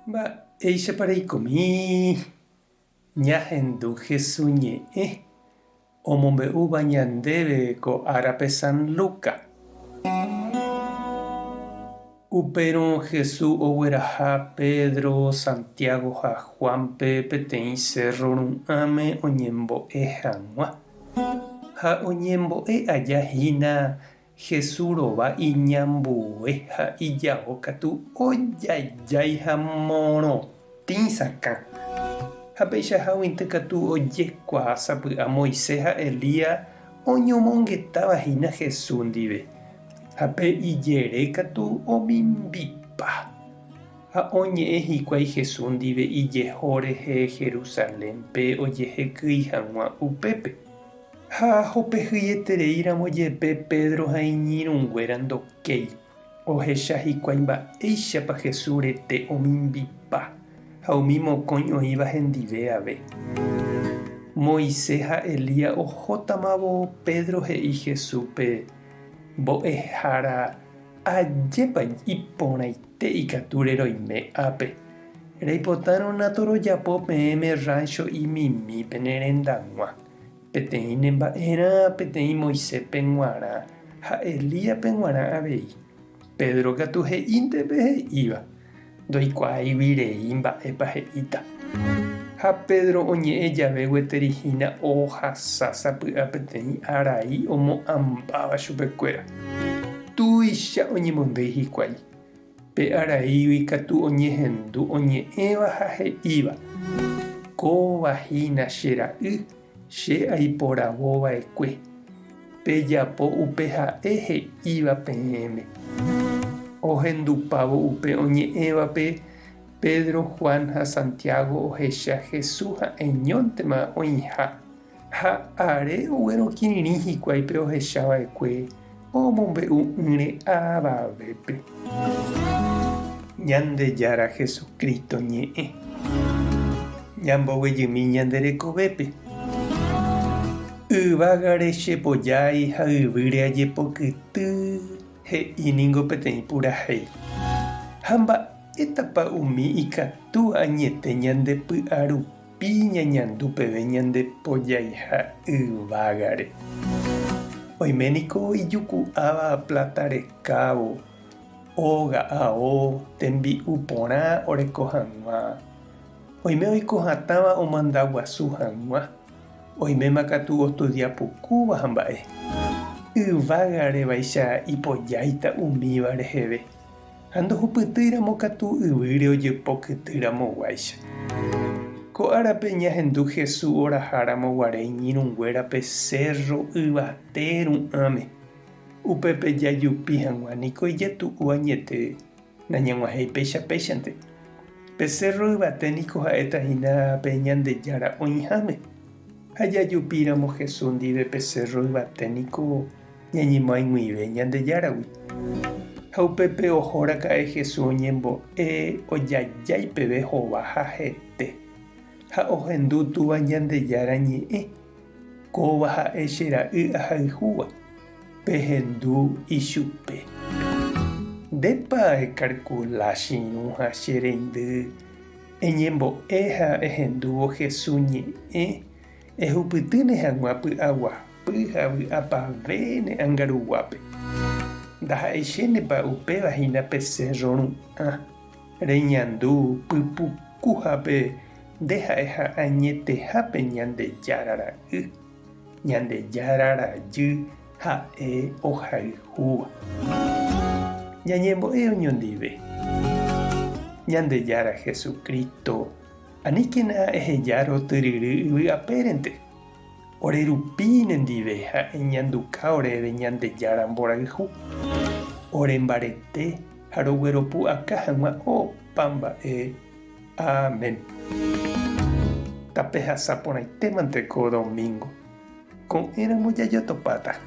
Mba'éichapa reikomi? Ñahendu Hesu ñe'ẽ omombe'úva ñandéve ko árape San Luca. Upérõ Hesu ogueraha Pedro, Santiago ha Juánpe peteĩ sérro ru'ãme oñembo'e hag̃ua. Ha oñembo'e aja hína Hesu rova iñambue ha ijao katu ojajái ha morotĩ sakã. Ha peichaháguinte katu ojekuaa sapy'a Moisés ha Elías oñomongetáva hína Hesu ndive, ha pe ijere katu omimbipa. Ha oñe'ẽ hikuái Hesu ndive ijeho rehe Jerusalénpe ojehekýi hag̃ua upépe. Ha hopehyieterei ramo jepe Pedro ha iñirũnguéra ndokéi, ohecha hikuái mba'éichapa Jesús rete omimbipa ha umi mokõi oĩva hendive ave. Moisés ha Elías ohótamavo Pedro he'i Jesúspe, Mbo'ehára, ajépa iporãite ikatu reroime ápe. Reipotárõ natorojapo peẽme ráncho imimi pene rendag̃ua. Peteĩ ne mba'erã, peteĩ Moiséspe g̃uarã ha Elíaspe g̃uarã avei. Pedro katu he'ínte pe he'íva, ndoikuaáigui rei mba'épa he'íta. Ha Pedro oñe'ẽ jave gueteri hína ohasa sapy'a peteĩ arai omo'ãmbáva chupekuéra. Tuicha oñemondýi hikuái. Pe araígui katu oñehendu oñe'ẽva ha he'íva, Kóva hína che ra'y, che aiporavo va'ekue. Pejapo upe ha'e he'íva peẽme. Ohendupávo upe oñe'ẽvape, Pedro, Juan ha Santiago ohecha Jesús ha'eñóntema oĩha. Ha are oguerokirirĩ hikuái pe ohecha va'ekue omombe'u'ỹre avavépe. Ñandejára Jesucristo ñe'ẽ. Ñamboguejymi ñande rekovépe. Yvágare che pojái ha yvýre ajepokyty, he'i ningo peteĩ purahéi. Ha mba'étapa umi ikatu añete ñande py'a rupi? Pi ñañandu peve ñande pojaiha yvágare. Oime niko ijuku'áva pláta rekávo, óga ao, tembi'u porã oreko hag̃ua. Oime oiko hatãva omanda guasu hag̃ua, oiméma katu ostudia pukúva ha mba'e. Yvágare vaicha ipojáita umíva reheve. Ha ndohupytýiramo katu yvýre ojepokytýramoguáicha. Ko árape ñahendu Jesús oraháramo guare iñirũnguérape sérro yvate ru'ãme. Upépe jajupi hag̃ua niko ijetu'u añete nañag̃uahẽi péicha péichante. Pe sérro yvate niko ha'éta hína pe Ñandejára oĩháme. Ha jajupíramo Jesús ndive pe sérro yvate niko ñañemoag̃uive Ñandejáragui. Ha upépe oho raka'e Jesús oñembo'e ojajái peve hova ha hete, ha ohendu Túva Ñandejára ñe'ẽ, Kóva ha'e che ra'y ahayhúva, pehendu ichupe. Ndépa ekarkula che irũ ha che reindy eñembo'e ha ehendúvo Jesús ñe'ẽ Ehupytýne hag̃ua py'aguapy ha vy'apavẽ ne angaruguápe. Ndaha'eichénepa upéva hína pe sérro ru'ã, reñandu pypukuhápe nde ha'eha añetehápe Ñandejára ra'y, Ñandejára rajy ha'e ohayhúva. Ñañembo'e oñondive. Ñandejára Jesucristo Aníkena eheja rotyryry yvy apérente, ore rupi nendive ha eñanduka oréve Ñandejára mborayhu, ore mbarete ha rogueropu'aka hag̃ua opa mba'e. Amén. Tapehasa porãitémante ko domingo. Ko'ẽramo jajotopáta.